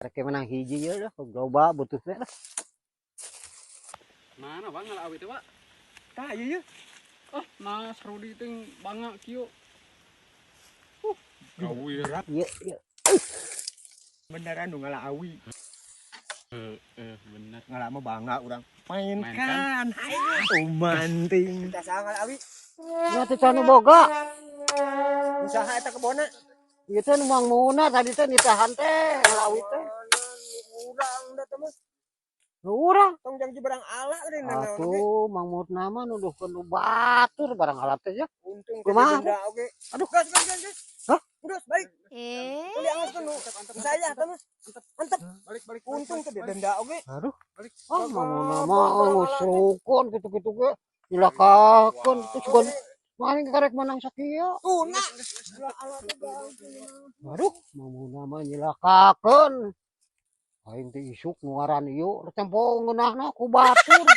Rek menang hiji ye dah, loba butuh teh lah. Mana, Bang, ngala awi teh, Pak? Tah, ieu ye. Ah, nah Rudi teh bangga kieu. Kawir. Ieu ieu. Beneran nu ngala awi. Heeh, bener. Ngala mah bangga urang. Mainkan. Mainkan. Ayo. Umanting. Kita saha ngala awi? Nya teh can boga. Usaha eta kebona. Ieu teh nu Mang Muna tadi teh nitahan teh ngala awi teh. Urang da teh mah. Nu urang. Tong jang barang ala euy. Atuh Mang Muna mah nuduhkeun nu batur barang ala teh ya. Untung Kumaha? benda oge. Aduh. Gas gas gas gas. Hah? Terus balik. Eh. Tong diangaskeun nu. Saya teh mah. Antep. Balik balik. Untung teh denda oge. Aduh. Balik. Ah, Mang Muna mah ngusrukeun kitu-kitu ge. Nyilakakeun terus sugan maling karek menang sakieu. Tuna. Ala teh bang. Aduh, Mang Muna mah nyilakakeun. Aing teh isuk nu ngaran ieu tempo ngeunahna ku batur.